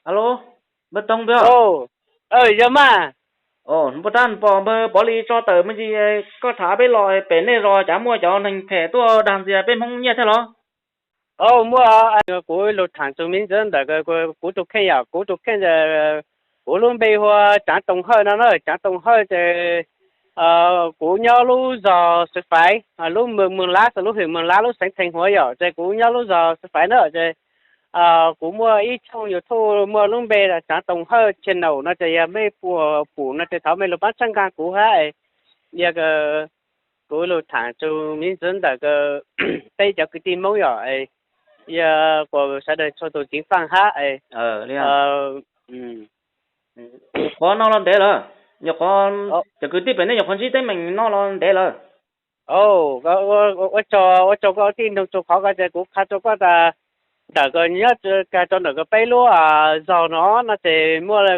Halo, npawg Toog peb. Yog mas. Npawg Rab, pom npawg Pov Lis tso tawm me ntsis, koj tham peb los pem nej zos cas muaj cov neeg phem tuaj dag ntxias peb Hmoob nyiaj thiab los? Muaj, kuv lug thaam txug miv ntxwv ntawm kuv tug kheej yom, kuv tug kheej, kuv lub npe hu ua Tsaav Toom Hawj no na, Tsaav Toom Hawj ces kuv nyob lub zos Xwm Faiv, lub moos Moos Lab, lub hwm Moos Lab, lub xeev Theej Huav yom, ces kuv nyob lub zos Xwm Faiv na ces kuv muaj ib tshooj YouTube muaj lub npe Tsaav Toom Hawj channel no ces yog mej puas pum no ces thov mej lug paab txhawb nqaa kuv hab. Yog kuv lug thaam txug miv ntxwv ntawm peb cov kwv tij Hmoob yom, yog kuas sawv daws txhua tug ceev faaj hab. Nyuam qhuav no los ntev lawm, nyuam qhuav, cov kwv tij pem nej nyuam qhuav ntsib teeb meem no los ntev lawm. Ua tsaug koj tij nug txug qhov ko ces kuv qha rua koj tas, ntawm ko nyob kag rua ntawm ko peb lub zog no no ces muaj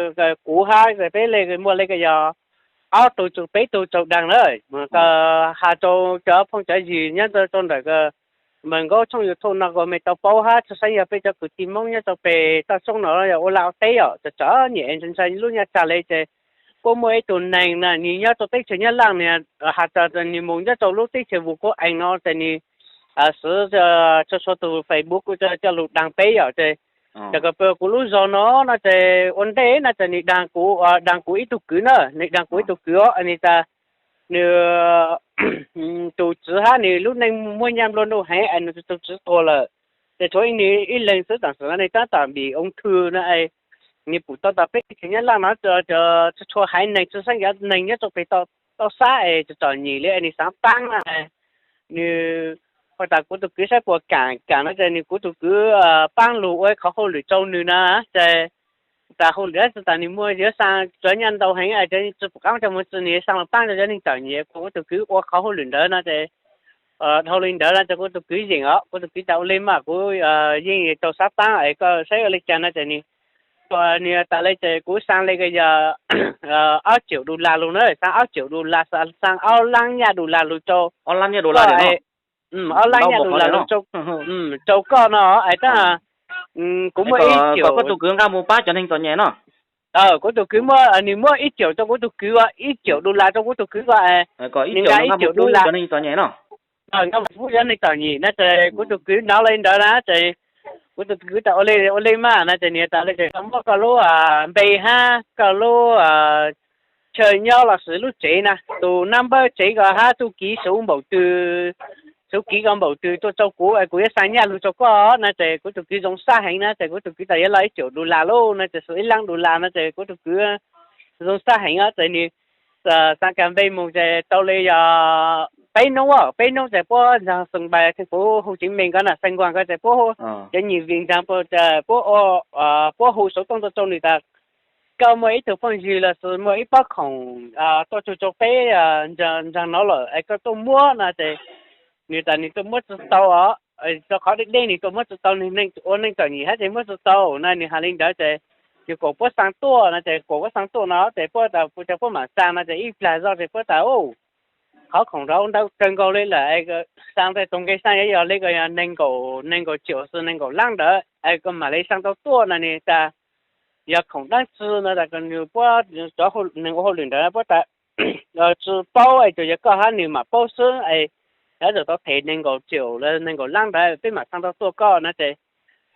kuv hab peb le muaj le ko yog ob tug txug peb tug tsaug daag na. Has rua cov phooj cov ywg nyob rua ntawm ko Mws Nkaub tshooj YouTube no kuas mej tau paub hab txhua saib yog peb cov kwv tij Hmoob nyob rua peg toj roob no yog ua laj ua teb yom, txom txom nyem ntshai lub nyaj tsag le ces puab muaj ib tug neeg na nws nyob rua teb chaws Nyab Laaj, nws has tas nws moog nyob rua lub teb chaws Vus Kub Ees no ces nws xwv txhua txhua tug Facebook coj lug daag peb yom ces, ces kuv lub zog no no ces ua ntej no ces nws daag kuv, daag kuv ib tug kwv na, nws daag kuv ib tug kwv os, nws tas nws tus tswv hab nws lub neej muaj nyaj nplua nuj heev es nws tus tswv tuag lawm, ces tshuav nws ib leeg xwb, tam sim no nws tab tom npis ung thw na. Nws pum tau tas peb teb chaws Nyab Laaj no txhua txhua haiv neeg txhua saab cov neeg nyob rua peg toj sab es txom txom nyem le es nws xaav paab na. Nws has tas kuv tus kwv saib puas kaam, kaam no ces nws kuv tus kwv paab lug ua qhov hauj lwm rua nws na ces tas hauj lwm tas nws muaj yuav xaa cov nyaj ntau heev es tsi pum qaab coj moog tsi, nws xaa lug paab rua cov neeg txom nyem, kuas kuv tus kwv ua qhov hauj lwm ntawd no ces dhau li ntawd no ces kuv tus kwv yeem os, kuv tus kwv tas ua le mas kuv yeej tau xaav paab es koj saib ua le caag no ces nws, nws tas le ces kuv xaa le ko yog ob triệu đô la lug na, xaa ob triệu đô la, xaa ob laab nyaj đô la lug rua, ob laab nyaj đô la lug rua koj no es tab kuv muaj ib triệu, koj tus kwv nqaa moog paab cov neeg txom nyem no. Kuv tus kwv muaj, nws muaj ib triệu rua kuv tus kwv, ib triệu đô la rua kuv tus kwv ko, nws nqaa ib triệu đô la, nqaa moog pub cov neeg txom nyem no ces kuv tus kwv nov le ntawd na ces kuv tus kwv tas ua le, ua le mas no ces nws tas le ces koj muab koj lub npe hab koj lub chaw nyob los sis lub tsev na, tus nab npawb tsev ko hab txuj kev xuv npaum twg, txuj kev ko npaum twg tuaj rua kuv es kuv yuav xaa nyaj lug rua koj no ces kuv tus kwv zoo sab heev na ces kuv tus kwv tas yuav lug ib triệu đô la lug no ces xuv ib laab đô la no ces kuv tus kwv zoo sab heev ces nws xaa kag npe moog ces tau le yog peb nub, peb nub ces puab nraag xoo npais theej puv hu tsev meej ko na, xeej nkuas ko ces puab cov nyim vim nraag puab, puab hu xov tooj tuaj rua nws tas koj muaj ib tug phooj ywg los sis muaj ib pob khoom tuaj txug rua peb nraag no lawm es koj tuaj muab no ces nws tas nws tuaj muab tsi tau os, rua qhov deb deb nws tuaj muab tsi tau, nws ua neej txom nyem hab ces muab tsi tau na, nws has le ntawd ces nws kuas puab xaa tuaj no ces kuas puab xaa tuaj no ces puab tas puab maam xaa no ces ib plag zog ces puab tas qhov khoom nrov ntau kawg nkaus le lawm, xaa tug nqe xaa yuav yog le ko yog neeg nkaum, neeg nkaum triệu sis neeg nkaum lab ntawd es koj maam le xaa tau tuaj no nws tas yog khoom dlaab tsi no tas nws puab cov neeg ua hauj lwm ntawd puab tas tsi paub es tsuas yog koj hab nws maam paub xwb es yuav tsum tau them neeg nkaum triệu los neeg nkaum lab ntawd peb maam xaa tau tuaj koj no ces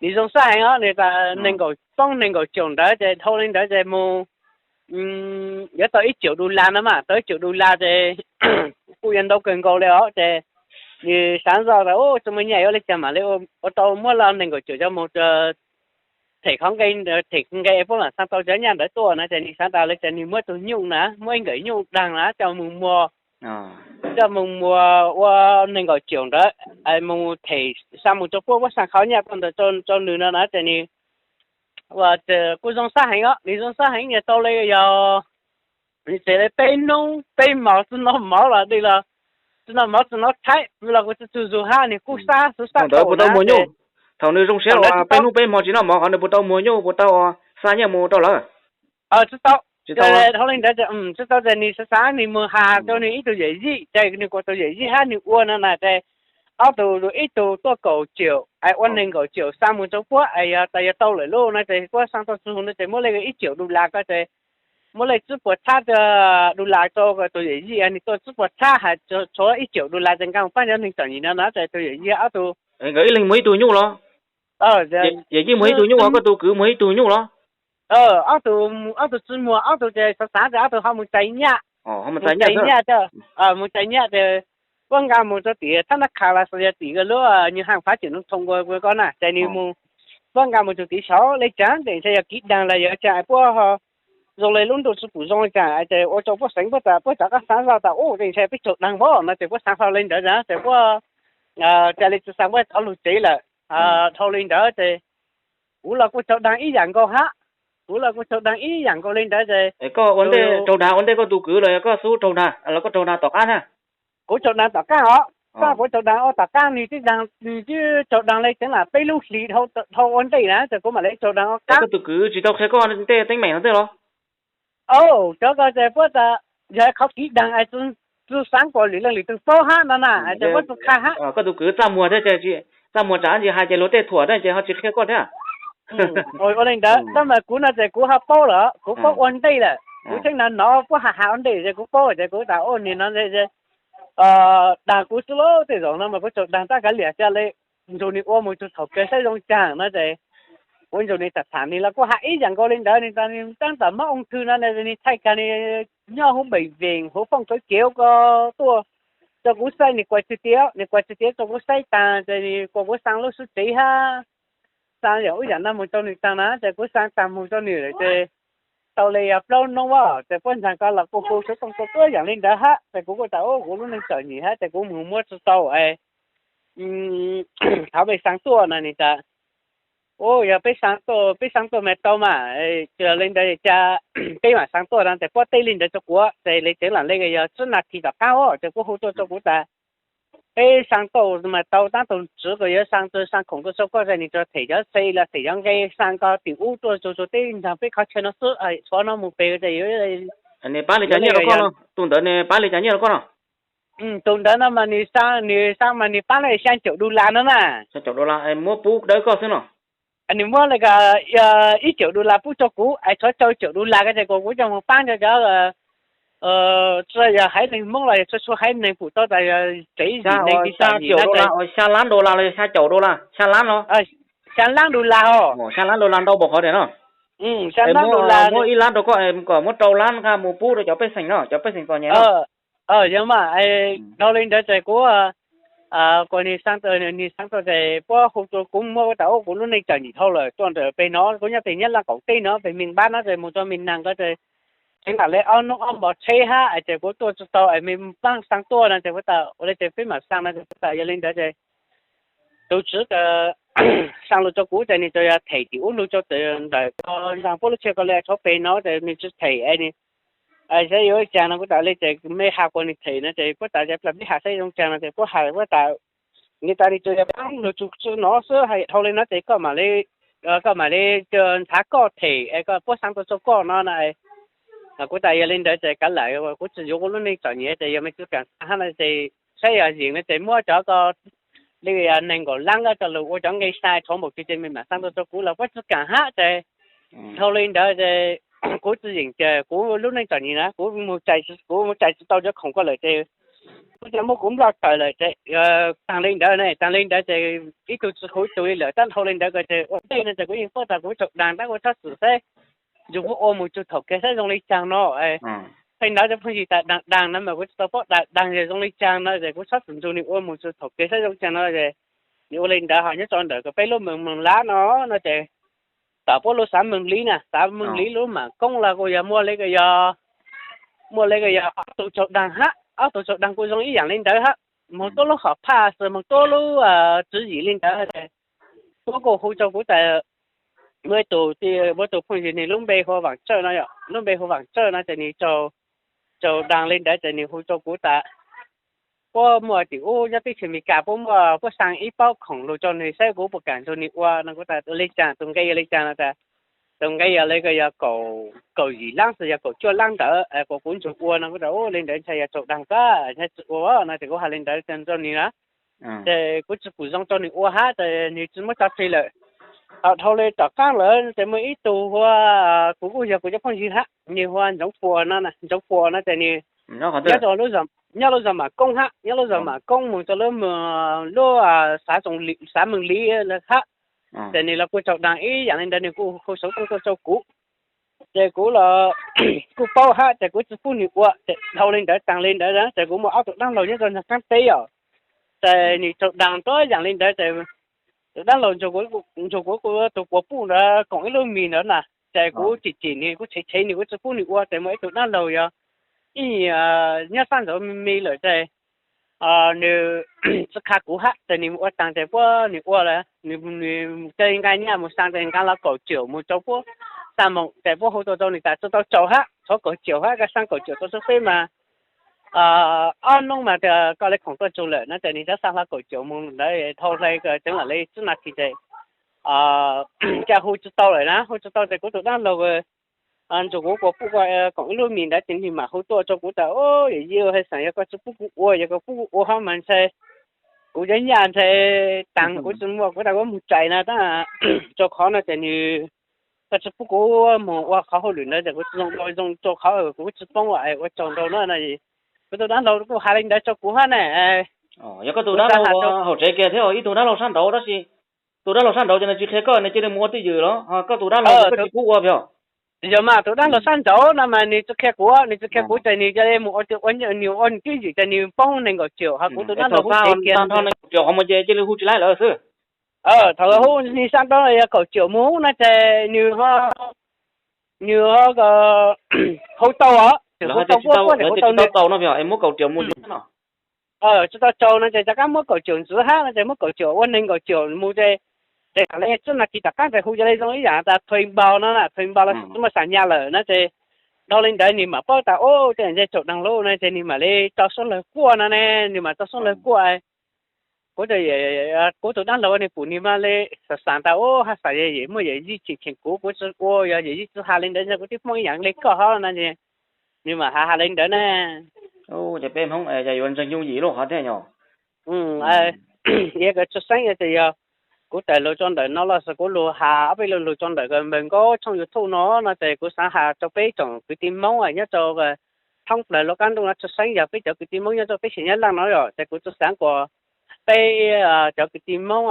nws zoo sab heev os, nws tas neeg nkaum, poob neeg nkaum triệu ntawd ces dhau le ntawd ces moog yuav tau ib triệu đô la no mas, tau ib triệu đô la ces kuj yuav ntau kawg nkaus le os ces nws xaav zoj tas tsi muaj nyaj yuav le caag maam le ua tau muab lub neeg nkaum triệu coj moog them qhov nqe, them nqe puab maam xaa tau cov nyaj ntawd tuaj no ces nws xaav tas le ces nws muab tug nyuj na, muab ib nkawm nyuj daag na coj moog muag, coj moog muag ua neeg nkaum triệu ntawd moog them, xaa moog rua puab, puab xaa qhov nyaj tuaj ntawd rua nws no na ces nws kuj zoo sab heev os, nws zoo sab heev, nws tau le yog nws tsev le peb nub peb mov, tsi noj mov los dej los tsi noj mov tsi noj thaib los kuj tsi txug zug hab nws kuj sab xwb sab ntawd puas tau muag nyuj? Thaum nws zoo siab los peb nub peb mov tsi noj mov hov nws puas tau muag nyuj, puas tau xa nyaj moog rau lawv? Tsi tau. Dhau le ntawd tsi tau ces nws xaav xaav nws moog has rua nws ib tug yawm yij ces nws kuas tug yawm yij hab nws ua no na ces ob tug, ib tug tuaj kaum ciaum es ua nees nkaum ciaum xa mus rau puab es yog tas yog tau lawm lauj no ces puab xa tuaj txug no ces muab li ib ciaum dollar ko ces muab li tsib puas txhab dollar rau tus yawm yij, nws tuaj tsib puas txhab hais tshuav ib ciaum dollar ces nqa mus pab cov neeg txom nyem no no ces tus yawm yij ob tug, nkawd ib leeg muag ib tug nyuj los? Yawm yij muag ib tug nyuj, koj tus kwv muag ib tug nyuj los? Ob tug, ob tug tsis muag, ob tug ces xav xav ces ob tug ho mus txais nyaj, mus txais nyaj, mus txais nyaj ces puab nqa mus rau tim thab nab qha los xyov yog tim lub nyuag haaj phav cem noo thoo ko na ces nws mus, puab nqa mus rau tim saud li caag ces ntshai yog kiv daag los yog caag es puab zoo li lub ntuj tsis pum zoo li caag ces ua rau puab xeev puab tas puab rov qab xaav zoj tas ub ntshai peb raug daag pab no ces puab xaav hlo li ntawd ces puab ca li tsis xaav puab cov lug tsev lawm. Dhau li ntawd ces kuv los kuj raug daag ib yam nkaus hab, kuv los kuj raug daag ib yam nkaus li ntawd ces koj ua ntej raug daag ua ntej koj tus kwv los yog koj xub raug daag los koj raug daag tom qab na? Kuv raug daag tom qab os, koj kuv raug daag ua tom qab, nws twb raug daag li teeb lam peb lub hlis dhau ua ntej na ces kuv mam li raug daag ua qab. Koj tus kwv tsis tau qhia koj tej teeb meem no tej los? Cov ko ces puab tas yog qhov kiv daag es tsis xaav kom lwm leej lwm tug paub hab no na ces puab tsis qha hab. Koj tus kwv txaj muag thiab, txaj muag tsam ntsis hais ces luag tej thuam thiab ces ho tsis qhia koj thiab. Ua li ntawd tab mas kuv no ces kuv ho paub lawm, kuv paub ua ntej lawm, kuv tseem na nov puab has has ua ntej ces kuv paub ces kuv tas ua niag no daag kuv xwb lauj, tej zaum no mas kuv tsuas daag tab kav liam xyov li, nrug nws ua mus txug thaum kawg saib zoo caag no ces kuv nrug nws tham tham nws los kuj has ib yam nkaus li ntawd, nws tas nws tab tom mob oo thwj no nws thaij kag nws nyob huv npeem veem huv fooj kawv kev ko tuaj rau kuv saib, nws kuas tsis tiav, nws kuas tsis tiav rau kuv saib taag ces nws kuas kuv xaa lub sub tsev hab, xaa yam ub yam no mus rau nws taag na ces kuv xaa taag mus rau nws lawm ces tau li yog plaub nub ces puab ntxaag ko los kuj hu suav tooj tuaj tuab yam li ntawd hab ces kuv kuj tas ub kuv lub neej txom nyem hab ces kuv mus muab tsis tau es thov peb xaa tuaj no nws tas ub yog peb xaa tuaj, peb xaa tuaj mas tau mas, tsis li ntawd cas peb mam xaa tuaj no ces puab teb li ntawd rau kuv ces li teeb lam li yog tsib nas this tom qab ces puab hu tuaj rau kuv tas peb xaa tuaj mas tau, tab tus tswv kuj yuav xaa, xaa khoom tuaj rau koj ces nws tsuas them cov xe los them cov nqe, xaa ko tim ub tuaj tsuas tsuas teb ntag peb qhov chaw no xwb, tshuav no mus pem ces yuav pab li cas nyiaj rau koj no, tus ntawd nws pab li cas nyiaj rau koj no? Tus ntawd no mas nws xaa, nws xaa mas nws pab li xyaa caum dollar no na. Xyaa caum dollar muab pub dawb koj xwb no. Nws muab li ib caum dollar pub rau kuv es tshuav rau caum dollar ko ces kuv coj mus pab rau cov, tsis yog haiv neeg Hmoob los yog txhua txhua haiv neeg pum tau tas yog tsev yim neeg tsis txom nyem no. Xya lab dollar los yog xya caum dollar, xya lab los? Xya lab dollar os. Xya lab dollar ntau npaum qhov tias no. Xya lab dollar. Muab ib lab rau koj es kom muab rau lab nqa mus pub rau cov pej xeem no, cov pej xeem txom nyem no. Yog mas, dhau li ntawd ces kuv kuas nws xaa tuaj ces puab hu rau kuv muab kuv tas ub kuv lub neej txom nyem dhau lawm tuaj ntawm pem no, kuv nyob pem Nyab Laj qaum teb no pem Mes Npab no ces mus rau Mes Nas ko ces tseev lam li ob hnub ob npo tsheb hab es ces kuv tuaj tsis tau es Mes Npab xaa tuaj no ces kuv tas ua li ces peb mam xaa no ces kuv tas yog li ntawd ces tus tswv xaa lug rau kuv ces nws tsuas yog them tim ub lug rau ntawm ko ntag, puab lub tsheb ko li tshuav pem no ces nws tsis them es nws saib yuav ua caag no kuv tas li ces mej has kuas nws them no ces puab tas peb has saib zoo caag no ces puab has puab tas nws tas nws tsuas yog pab lug tsus tsi no xwb, dhau li no ces koj mam li, koj mam li ntxhav koj them es puab xaa tuaj rau koj no na. Kuv tas yog li ntawd ces kav liam kuv tsis yuav kuv lub neej txom nyem ces yog mej tsis kaam xaa hab no ces saib yog yeem no ces muab cov ko li nees nkaum lab ko coj lug ua cov nqe sai rhuav npaum twg ces mej mam xaa tuaj rau kuv los puab tsis kaam hab ces dhau li ntawd ces kuv tsis yeem ces kuv lub neej txom nyem na kuv, kuv mus txais tsis tau cov khoom ko lawm ces kuv coj muab kuv nploj tawm lawm ces taag li ntawd ne, taag li ntawd ces ib tug tsis huv ib tug li lawm tab dhau li ntawd ko ces ua ntej no ces kuv yeej paub tas kuv tsaug daag tab kuv txhob txwm saib, yug kuv ua mus txug thaum kawg saib zoo li caag no. Pheej hnov cov phooj ywg tas daag daag no mas kuv tsis tau paub daag daag yog zoo li caag no ces kuv txhob txwm nrug nws ua mus txug thaum kawg saib zoo caag no ces nws ua li ntawd ho nyob rau ntawm ko peb lub moos Moos Lab no no ces tom puab lub xav Moos Liv na, xav Moos Liv lub mam koob los kuj yog muaj li ko yog, muaj li ko yog ob tug tsaug daag hab, ob tug tsaug daag kuj zoo ib yaam li ntawd hab, moog tuab lub hom phaj xwb moog tuab lub tswv yim li ntawd ces puab kuj hu rau kuv tas muaj ib tug, muaj ib tug phooj ywg nws lub npe hu Vaam Tsawj no yom, lub npe hu Vaam Tsawj no ces nws tsaug daag li ntawd ces nws hu rau kuv tas puab muaj tim ub nyob teb chaws Amelikas puab muaj, puab xaa ib paub khoom lug rau nws saib kuv puas kaam nrug nws ua no. Kuv tas ua li caag, tus nqe ua li caag no tas tus nqe yog li ko yog kaum yim lab xwb yog kaum cuaj lab ntawd kuas kuv nrug ua no. Kuv tas ua li ntawd ntshai yog tsaug daag kab ntshai tsi ua no ces kuv has li ntawd rau nws na. Ces kuv tsis pum zoo rau nws ua hab ces nws tsis muab tso tseg lawm. Thaum dhau li tom qaab lawm ces muaj ib tug hu ua, kuv kuj yog kuv cov phooj ywg hab, nws hu ua Ntxoov Puas no, Ntxoov Puas no ces nws nyob rau, nyob lub zog Mam Koob hab, nyob lub zog Mam Koob moog rau lub, lub xav Meeg Liv hab. Ces nws los kuj tsaug daag ib yaam li ntawd, nws kuj hu xov tooj tuaj rau kuv. Ces kuv los kuj paub hab ces kuv tsis pub nws ua, ces dhau li ntawd taag li ntawd ces kuv muaj ob tug dab laug nyob rau Nyab Laj teb os. Ces nws tsaug daag tuab yaam li ntawd ces tus dab laug nrug kuv, kuv tus puas puj ntawd koom ib lub mis ntawd na, ces kuv tsim tsim nws, kuv tshev tshev nws, kuv tsis pub nws ua, ces muaj ib tug dab laug yog ib, nyob sab nraud me me lawm ces nws tsis qha kuv hab ces nws mus ua taag ces puab nws ua lawm, nws, nws ca nqaa nyaj mus saa ces nqaa los kaum caum mus rau puab, xa moom ces puab hu tuaj rau nws tas tsis tau tsaug hab, thov kaum caum hab, koj xa kaum caum rau txug peb mas ob nub mas koj le khoom tuaj txug lawm no ces nws rov xa hlo kaum caum mus ntawd dhau hlais tseev lam li tsib nas this ces ca hu tsis tau lawm na, hu tsis tau ces kuv tus dab laug nrug kuv puas puj koom ib lub mis ntawd ces nws mam hu tuaj rau kuv tas, yawm yij, hais xaam yog koj tsis pub kuv ua, yog koj pub kuv ua hab mas ntshe kuv cov nyaj ntshe taag kuv tsis muaj, kuv tas kuv moog tsaim na tab, rau qhov no ces nws, koj tsis pub kuv moog ua qhov hauj lwm ntawd ces kuv tsis zoo, zoo rau qhov kuv tsis poob ua tsaug ntau na. Kuv tus dab laug kuj has li ntawd rau kuv hab na. Yog koj tus dab laug haum tsev kiag thiab ib tug dab laug sab nraud tab sis tus dab laug sab nraud ces nws tsis qhia koj, nws cia li mus ua twj ywm los koj tus dab laug koj tsis pub ua pog? Yog mas tus dab laug sab nraud no mas nws tsis qhia kuv, nws tsis qhia kuv ces nws cia li mus ua, nws ua nws twj ywm ces nws poob nees nkaum caum, ho kuv tus dab laug hub tsev kiag nrho nees nkaum caum qhov mus ces cia li hu tsis laib lawm xwb. Thaum hu nws sab nraud yog kaum caum mus no ces nws, nws hu tau os, nws hu tau puab puab ces kuv tau tau no es muab kaum caum mus no. Tsis tau tsaug no ces rov qab muab kaum caum ntxiv hab no ces muab kaum caum ua nees nkaum caum mus ces, ces thaum le tsib nas this tom qaab ces hu cia li zoo ib yaam tas thuê bao no, thuê bao los tsis muaj xam nyas lawm no ces dhau li ntawd nws mam paub tas ub tej ntshe tsaug daag lawm no ces nws mam li rau suab lawg kuaj no ne, nws mam rau suab lawg kuaj. Kuv, kuv tus dab laug nws pum nws mas li xav xav tas ub hab xav yog yawm muaj yawm yij tseem cheem kuv, kuv tsis ua, yog yawm yij tsis has li ntawd ntshe kuv twb poob ib yaam li koj hab no ces nws mam has has li ntawd na. Ces peb Hmoob yuav ntseeg yooj yim lub qhov thiab yog. Yog kws tshwj xeeb ces yog kuv tawm lug tso ntawm no los sis kuv lug has ob peb lo lug tso ntawm npawg Nkauj tshooj YouTube no no ces kuv xaav has rau peb tsoom kwv tij Hmoob nyob rau thoob plawg lub qab ntuj no, tshwj xeeb yog peb cov kwv tij Hmoob nyob rau peb xeem Nyab Laj no yom, ces kuv tshwj xeeb kuas peb cov kwv tij Hmoob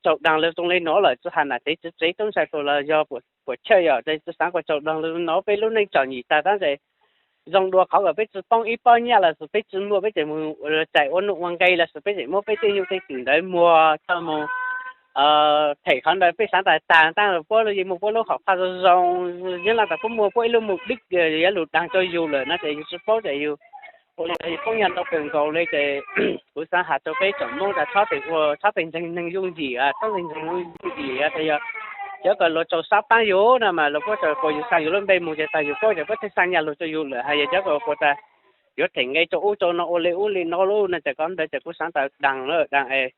tsaug daag lawm zoo li no lawm tsis has nam tsev txiv tsev tub ntxhais tus los yog puam chawj yom, ces tshwj xeeb kuas tsaug daag lawm no peb lub neej tsom nyem tag tab sis zoo dua qhov uas peb tsis poob ib pob nyaj los sis peb tsis muaj peb tseem mus txais ua nuj ua nqe los sis peb tseem muab peb tej nyuj tej twm ntawd muag tau mus them qhov ntawd peb xaav tas tag tag puab yeej muaj puab lub hom phaj zoo zoo, Nyab Laj tas puab muaj puab ib lub mus dib yuav lug daag rau yus lawm no ces yus tsis paub ces yus ua li ntawd yus poob nyaj ntau kawg nkaus li ces kuv xaav has rau peb tsoom Hmoob tas txhob tes ua, txhob tes ntseeg neeg yooj yim, txhob tes ntseeg neeg yooj yim tas yog cov kws luag tsaug sab paab yus no mas luag puab tsaug puas yus xa yus lub npe mus ces tas yus paub ces puab thiaj xa nyaj lug rau yus lawm, hais yog cov kws puas tas yuav them nqe rau ub rau no ua li ub li no lub no ces qhov ntawd ces kuv xaav tas daag lawm daag es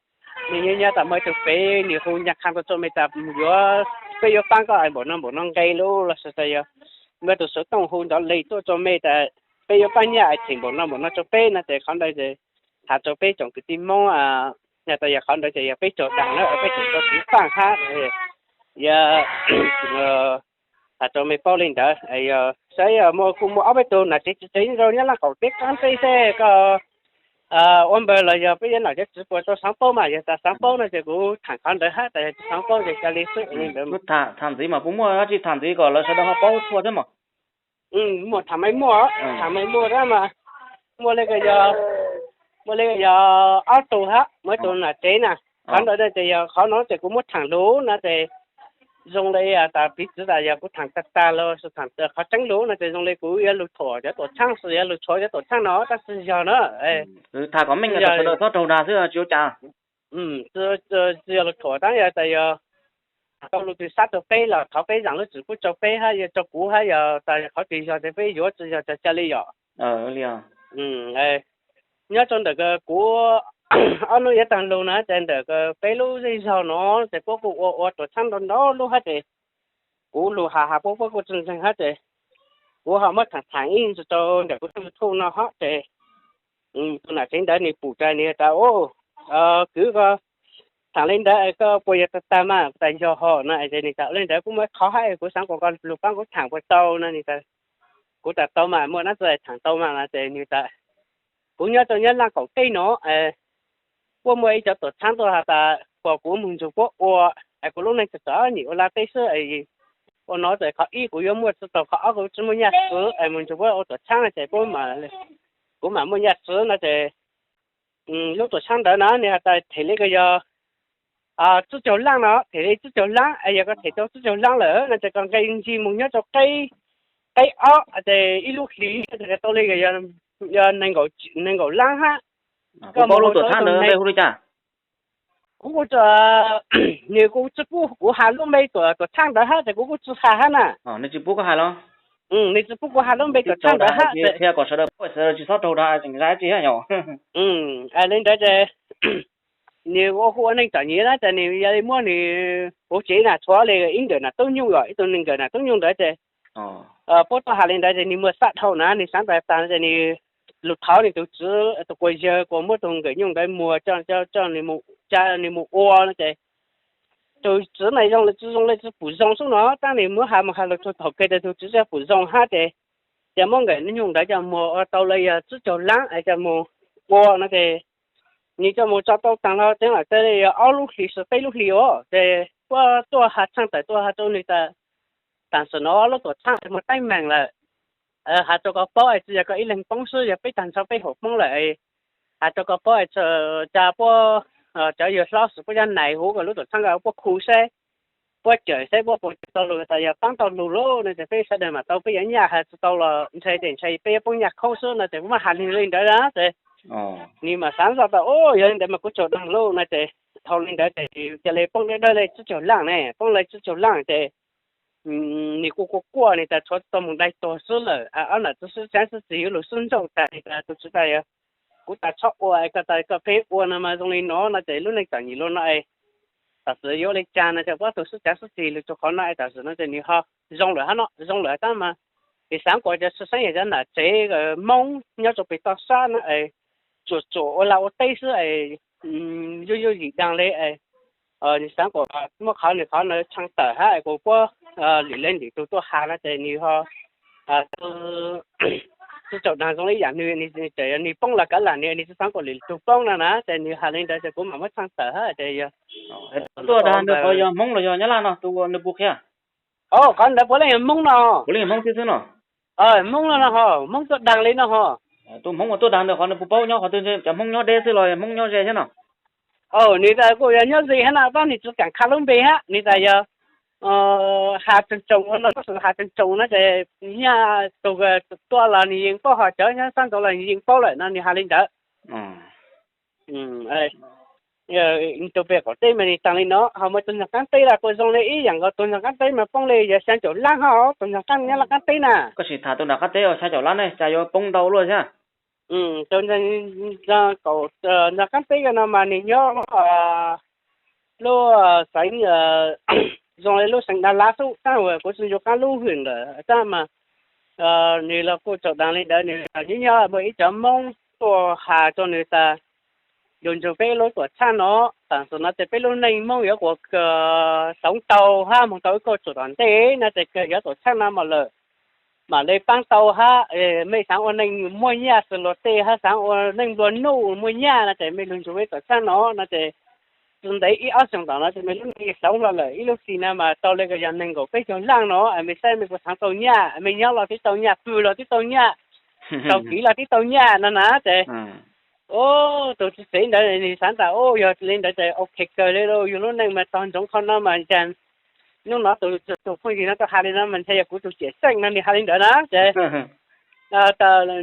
nws nyob nyob tas muaj ib tug fev nws hu nyaj qha tuaj rau mej tas yuav, peb yuav paab koj npaum no npaum no nqe lub los sis tas yog muaj tus xov tooj hu ntawd li tuaj rau mej tas peb yuav paab nyaj them npaum no npaum no rau peb no ces qhov ntawd ces has rau peb tsoom kwv tij Hmoob tas yog qhov ntawd ces yog peb tsaug daag na, peb tseem tau tiv faaj hab, yog has rau mej paub li ntawd. Yog saib yog muaj kuj muaj ob peb tug nam tsev txiv tsev rau Nyab Laj qaum teb qaab teb xwb, koj ua npawg los yog peb yuav nam cov txiv puas tau xaav paub mas yog tas xaav paub no ces kuv thaam qhov ntawd hab, tas yog tsis xaav paub ces cia li xwb li ntawd. Tham ntxiv mas puas muaj dab tsi tham ntxiv kom lawv sawv daws ho paub txhua thiab mas? Muaj tham mas muaj, tham mas muaj dab mas muaj li yog, muaj li yog ob tug hab, muaj ib tug nam tsev na. Qhov ntawd ces yog qhov no ces kuv muab tham lug no ces zoo li tas piv txwv tas yog kuv tham tag tag los sis tham qhov tseeb lug no ces zoo li kuv yuav lug thuam cov tuam tshaab, yuav lug tshuav cov tuam tshaab no tab sis yog na. Tham kom meej, sawv daws txhob raug dag xwb tsis ua cas. Tsis yog lug thuam tab yog tas yog tau lug tw sab rau peb los thov peb zaam lub txim pub rau peb hab yog rau kuv hab yog tas qhov twg yog tas peb yuav, tsis yog tas ca li yom. Nyob rau ntawm kuv ob hnub yav taag lug na ces ntawm peb lub zej zog no ces puab kuj ua ua tuam tshaab ntau ntau lub hab ces kuv lug has has puab puab kuj tsis ntseeg hab ces kuv ho muab tham tham ib rau ntawm kuv tshooj YouTube no hab ces tus nam tsev ntawd nws pum tas nws tas ub kwv ko, tham li ntawd koj puas yog tag tag mas tas yog ho no es nws tas li ntawd kuv muaj qhov hais kuv xaav kom koj lug paab kuv tham puas tau no. Nws tas kuv tas tau mas muaj dlaab tsi tham tau mas no ces nws tas kuv nyob rau Nyab Laaj qaum teb no, puab muaj ib cov tuam txhaab tuaj has tas kom kuv moog nrug puab ua, es kuv lub neej txom txom nyem ua laj teb xwb, ua no ces qhov ib kuv yuav muaj tsi tau, qhov ob kuv tsi muaj nyaj txwv es moog nrug puab ua tuam txhaab no ces puab, kuv mam muaj nyaj txwv no ces lub tuam txhaab ntawd na nws has tas them li koj yog tsib caug laab no, them li tsib caug laab es yog koj them tau tsib caug laab lawm no ces koj nqe ntsig moog nyob rau qeb, qeb ob ces ib lub hlis tau li yog neeg nkaum laab hab. Koj paub lub tuam txhaab ntawd npe hu li cas? Kuv, nws kuv tsi pub kuv has lub npe tuam txhaab ntawd hab ces kuv kuj tsi has hab na. Nws tsi pub koj has los? Nws tsi pub kuv has lub npe tuam txhaab ntawd hab, qhia kom sawv daws paub, sawv daws tsis txhob raug dag tseem zab tsi hab yom. Li ntawd ces nws ua kuv ua neej txom nyem na ces nws yog li muab nws, kuv tsev na tshuav li ib nkawm nam tub nyuj, ib tug neeg nkawm nam tub nyuj ntawd ces puab tuaj has li ntawd ces nws muaj xab dhau na, nws xaav tas tas ces nws lug thov nws tus tswv tus quas yawg kuas muab tug nkawm nyuj ntawd muag coj, coj nws mus ua no ces tus tswv mas zoo le tsi zoo le tsi pum zoo xwb no, tab nws muab has mus has lug txug thaum kawg tas tus tswv tsi pum zoo hab ces, ces muab nkawm nyuj ntawd coj muag ua tau li yog tsib caug laab es coj mus ua no ces nws coj mus tso tau taag los tseeb lam teb yog ob lub hlis tsi peb lub hlis os ces puab tuaj has tshaaj tawm tuaj has rau nws tas, taam sim no lub tuam txhaab muaj teeb meem lawm, has rau koj paub es tsi yog koj ib leeg poob xwb, yog peb tag nrho peb huam poob lawm, has rau koj paub es tsa puab cov yawg hlob xwb puab cov nais huv kom lub tuam txhaab ko puab khu saib, puab cawm saib puab puas cawm tau lug, tas yog paab tau lug lauj no ces peb sawv daws mam tau peb yuav nyaj, has tsi tau los ntshai ces ntshai peb yuav poob nyaj khaub xwb no ces kuv muab has li ntawd na ces nws mam xaav zoj tas, o, yog li ntawd mas kuv tsaug daag lauj no ces dhau li ntawd ces ca le poob dawb dawb li tsib caug laaj ne, poob li tsib caug laaj ces nws kuj quaj quaj, nws tas tshuav tau moog dai tuag xwb lawm, ob nam txiv sib caav sib txis yuav lug sib ntsauj tas, nws tas tus tswv tas, kuv tas txhob ua, koj tas koj pheej ua no mas zoo li no no ces lub neej txom nyem luaj no es tam sim yuav ua li cas no ces puab tug sib caav sib txis lug rua qhov no es tam sim no ces nws ho zoo lawm hab no, zoo lawm tab mas nws xaav kuas cov tshwj xeeb yog cov nam tsev Moob nyob rua peg toj sab na es tsuam tsuam ua laj ua teb xwb es yuav yuav yim daag li es nws xaav kuas muab qhov nws qhov no tshee tawm hab es kuas puab lwm leej lwm tug tuaj has no ces nws ho tsi tsaug daag zoo li yaam nws, nws tseem yog nws poob los kav lam nws, nws tsi xaav kuas lwm tug poob no na ces nws has li ntawd ces kuv mam muab tshee tawm hab ces yog tuaj daag ntawd qhov yog Hmoob los yog Nyab Laj no, tus nws puas qhia? O, qhov ntawd puav leej yog Hmoob no. Puav leej yog Hmoob xwb xwb no. Hmoob no no ho, Hmoob tuaj daag li no ho. Tus Hmoob uas tuaj daag ntawd qhov nws puas paub nyob qhov twg, cov Hmoob nyob deb xwb los Hmoob nyob ze thiab no? O, nws tas kuj yog nyob ze hab no tab nws tsi kaam qha lub npe hab, nws tas yog has tsoos tsoos no, has tsoos tsoos no ces nyaj tug tuaj los nws yeej paub, ho cov nyob sab nraud los nws yeej paub lawm no, nws has li ntawd. Tus peg qaum teb mas nws taag li no, ho muaj tug nraag qaab teb los kuj zoo li ib yaam nkaus, tus nraag qaab teb mas poob li yog xyaa caum lab hab, tus nraag qaab, Nyab Laj qaab teb na. Koj sim tham tus nraag qaab teb xyaa caum lab ne, cas yuav poob ntau luaj thiab? Tus nraag qaab teb ko no mas nws nyob lub xeev, zoo li lub xeev Dab Lav xwb, tab kuv tsi nco qab lub hwm lawm tab mas nws los kuj tsaug daag li ntawd, nws nyob nyob muaj ib cov Moob tuaj has rua nws tas, yug nrug peb lub tuam txhab no, tam sim no ces peb lub neej Moob yuav kuas toov tau hab moog tau ib kauj tsuam tom ntej no ces kawg yuav tuam txhab no mas lawm, mam li paab tau hab. Mej xaav ua neej muaj nyaj xwb luag tej hab xaav ua neej nplua nuj muaj nyaj no ces mej lug nrug peb tuam txhab no no ces tsi ntev ib ob xyoos tom no ces mej lub neej toov hlo lawm. Ib lub hlis no mas tau li kws yog neeg nkaum peb caug laaj no, mej saib mej puas xaav tau nyaj, mej nyob los twb tau nyaj, pw los twb tau nyaj, tau kev los twb tau nyaj no na ces tus txiv tsev ntawd nws xaav tas, yog li ntawd ces ok kawg li lauj, yug lub neej mas tog ntsoov qhov no mas cas hnub no tus phooj ywg no tuaj has li no mas ntshe yog kuv tug ciam xeej no, nws has li ntawd na ces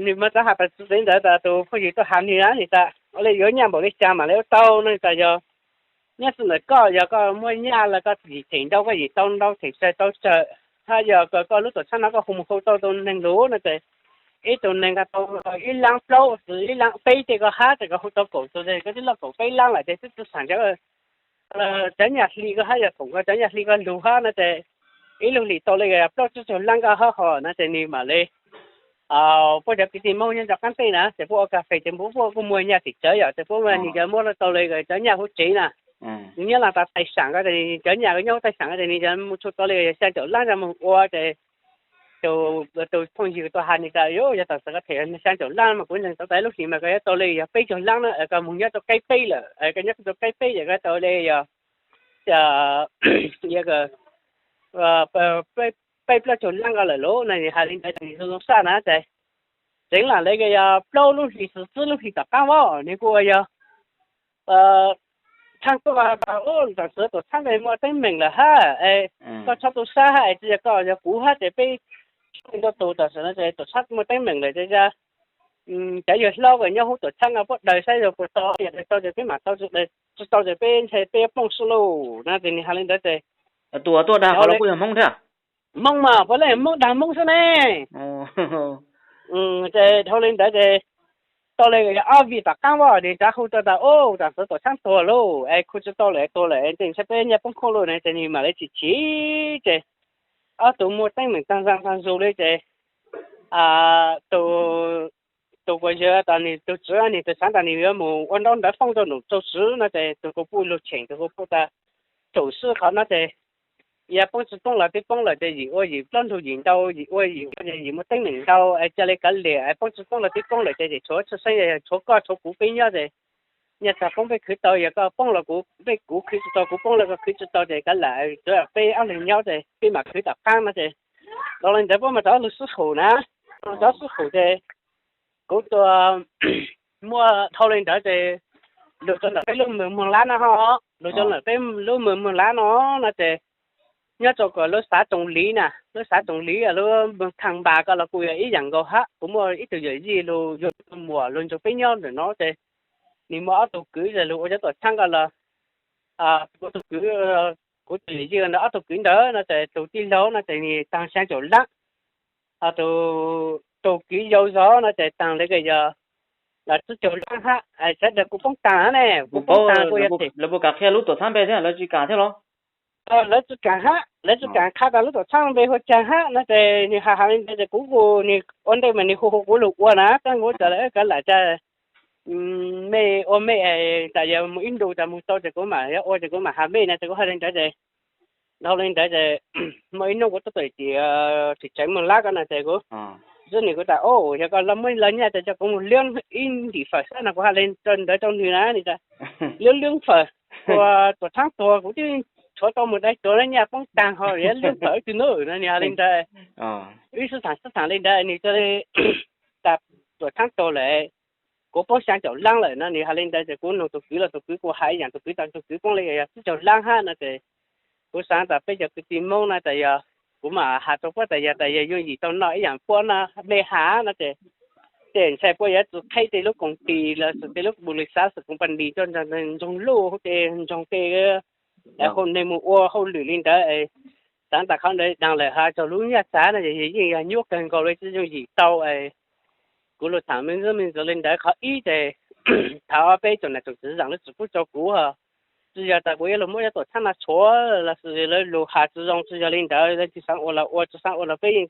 nws mas txawm has tas txiv tsev ntawd tas tus phooj ywg tuaj has nws na, nws tas ua li yuav nyaj npaum li cas mam li ua tau no, tas yog nyob xwb ntawm koj, yog koj muaj nyaj los koj yim them ntau koj yim tau ntau, them tsawg tau tsawg, hab yog koj lub tuam txhab no koj hu mus hu tau tus neeg lug no ces ib tug neeg koj tau ib laab plaub, ib laab peb tej koj hab ces koj hu tau kaum tug ces koj twb loj kaum peb laab lawm ces twb tsi xam cov nyaj hli koj hab, yog koom koj cov nyaj hli koj lug hab no ces ib lub hlis tau li plaub tsib caug laab koj hab ho no ces nws mam li puab cov kwv tij Moob nyob rau qaab teb na ces puab ua kas fes ces puab kuj muag nyaj tim tsawv yom, ces puab nws cov muab tau le cov nyaj huv tsev na. Nws nyob laj tas tais saam ko ces nws cov nyaj ko nyob huv tais saam ko ces nws cov mus txhua tau le yog xyaa caum laab rau moog ua ces tus phooj ywg tuaj has nws tas yog tam sim ko them xyaa caum laab mas kuv ntseeg tau tas lub hlis mas koj yuav tau le yog peb caug laab na, koj moog nyob rau qaib peb lawm, koj nyob rau qaib peb ces koj tau le yog peb plaub caug laab ko lawm lauj no. Nws has li ntawd ces nws zoo zoo sab na ces tseev lam le ko yog plaub lub hlis xwb, lub hlis tom qaab vab nws kuj ua yog thaab tuaj tas ub tam sim tuam txhaab ntawd muaj teeb meem lawm hab, koj txhob tu sab hab es tsi yog koj yog kuv hab ces peb txhua leej txhua tug tam sim no ces tuam txhaab muaj teeb meem lawm ces cov yawg hlob uas nyob huv tuam txhaab no puab daws saib yog puas tau, yog daws tau ces peb mam tau, tsi tau ces peb ntshai peb yuav poob xwb lauj no ces nws has li ntawd ces tuaj dag qhov los kuj yog Hmoob thiab. Hmoob mas puav leej Hmoob dag Hmoob xwb ne. Ces dhau li ntawd ces tau le yog ob vij tom qaab vab nws rov hu tuaj tas ub tam sim tuam txhaab tuag lauj es khu tsi tau lawm tuag lawm es ntshai peb nyaj poob khooj lauj no ces nws mam li chim chim ces ob tug muaj teeb meem taag zaj taag zug li ces tus kuas yog tas nws tus tswv nws tus xaav tas nws yuav mus ua ntaub ntawv foob rau num rau tswv no ces tus kuas puj lug cheem tus kuas puj tas thaum xwb qhov no ces yog poob tsi poob los twb poob lawm ces yim ua yim plaub ntug yim ntau, yim ua yim ua ces yim muaj teeb meem ntau es ca le kav liam es poob tsi poob los twb poob lawm ces tshuav tshwj xeeb yog tshuav koj tshuav kuv peb nyob ces nyaj txag poob peb khwv tau, yog koj poob los kuv, peb kuv khwv tsi tau, kuv poob los koj khwv tsi tau ces kav liam peb ob leeg nyob ces peb mam khwv tom qaab no ces dhau li ntawd puab mas rov lug sib hum na, rov sib hum ces kuv tua muaj dhau li ntawd ces lug rau ntawm peb lub moos Moog Lab no ho, lug rau ntawm peb lub moos Moog Lab no no ces nyob rau kom lub xav Tsoom Liv na, lub xav Tsoom Liv lub moos Thaj Npas ko los kuj yog ib yaam nkaus hab. Kuv muaj ib tug yawm yij lug yug muam lug nrug peb nyob ntawm no ces nws muaj ob tug kwv lug ua cov tuam txhaab ko los kuv tus kwv, kuv tus yawm yij ntawd ob tug kwv ntawd no ces tus tij laug no ces nws taag xyaa caum laab, ho tus kwv yau zog no ces taag le ko yog tsib caug laab hab, sawv daws kuj poob taag ne, kuj poob taag kuj yog lawv puas kam qhia lub tuam txhaab npe thiab lawv tsis kam thiab los? Lawv tsis kam hab, lawv tsis kam qha tas lub tuam txhaab npe hu caag hab no ces nws has has li ntawd ces kuv kuj, nws ua ntej mas nws hu hu kuv lug ua na, tab kuv tas lawm kav liam cas mej ua mej, tas yog mus ib ntu tas mus tau ces kuv mam yuav ua ces kuv mam has mej na ces kuv has li ntawd ces dhau li ntawd ces muaj ib hnub kuv tuaj txog tim tsev Moog Lab ko no ces kuv, xwb nws kuv tas o, yog koj muab lawv nyaj ces coj kuv mus liab ib ntim fawm xwb no, kuv has li ntawd rau nws na, nws tas liab liab fawm, ua tuam txhaab tuag kuv twb tshuav tau mus dai tuag nyaj poob taag ho liab liab fawm ib tug nub no, nws has li ntawd. Wb sib thaam sib thaam li ntawd nws tas tuam txhaab tuag lawm, kuv poob xyaa caum laab lawm no, nws has li ntawd ces kuv nug tus kwv los tus kwv kuj has ib yaam, tus kwv tas tus kwv poob li yog tsib caug laab hab no ces kuv xaav tas peb cov kwv tij Moob no tas yog kuv mam has rau puab tas yog tas yog yooj yim tau noj ib yaam puab no, mej has no ces tej ntshai puab yuav tsi qheb tej lub koom tis los tej lub npu li xav xwm koom pa ntis coj ntsoog luj tej ntsoog tej, hau neeg mus ua hauj lwm li ntawd. Xaav tas qhov ntawd daag lawm has txug lub nyaj txag no yeej yog nyuaj kawg nkaus li tsi yooj yim tau. Kuv lug thaam me ntxwv me ntxwv li ntawd, qhov ib ces thaum peb tsoom nam tsoom txiv zaam lub txim pub rau kuv, tsi yog tas kuv yuav lug muab cov tuam txhaab no tshuav los sis lawv lug has tsi zoo, tsi yog li ntawd, leej twg xaav ua los ua, tsi xaav ua los peb yeej,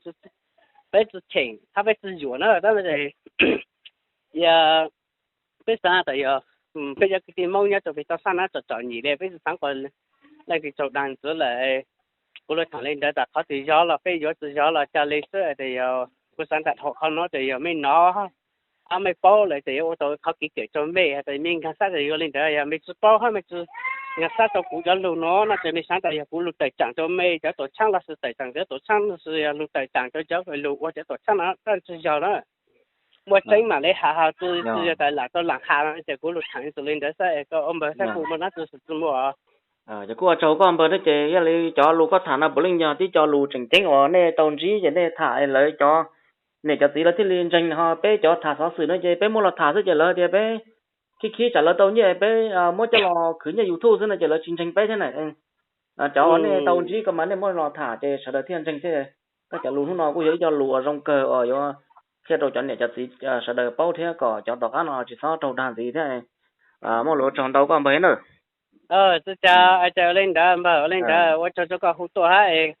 peb tsi cheem hab peb tsi yuam na. Tab sis peb xaav tas yog peb cov kwv tij Moob nyob rau pem toj sab na tsom tsom nyem li, peb tsi xaav kom leej twg raug dag ntxiv lawm. Kuv lug thaam li ntawd tas qhov twg yog los peb yuav, tsi yog los ca le xwb. Tas yog kuv xaav tas dhau qhov no tas yog mej nov hab mej paub lawm tas yuav ua tau qhov kev kawm rau mej, tas mej nkaag sab tas yog li ntawd, yog mej tsi paub hab mej tsi nkaag sab rau kuv cov lug no no ces mej xaav tas yog kuv lug tawm tsaam rau mej cov tuam txhaab los sis tawm tsaam cov tuam txhaab los sis yog lug tawm tsaam rau cov lug ua cov tuam txhaab no, tab tsi yog na. Muaj tseeb mam li has, tsi yog tas lam tau lam has no ces kuv lug thaam txug li ntawd xwb, koj ua npawg saib kuv muaj dlaab tsi xwm tsi muaj. Ces kuj ua tsaug koj npawg thiab, ces yog li cov lus koj tham no puav leej yog tib co lus tseem ceeb uas nej tau ntsib ces nej tham lawv cov niam cov txiv lawv thiaj li ntseeg, ho peb cov tham xov xwm no ces peb muab los tham xwb ces lawv tias peb khib khib tsam lawv tau nyiaj peb muab coj los khwv nyiaj YouTube xwb no ces lawv tsis ntseeg peb thiab na. Cov uas nej tau ntsib ko mas nej muab los tham ces sawv daws thiaj ntseeg thiab. Koj cov lus hnub no kuj yog ib co lus uas zoo kawg uas yuav qhia rau cov niam cov txiv sawv daws paub thiab kom cov tom qab no tsis txhob raug dag ntxiv thiab. Muaj lus ua tsaug ntau koj npawg na. Txi cas ua li ntawd npawg, ua li ntawd ua tsaug rau koj hu tuaj hab.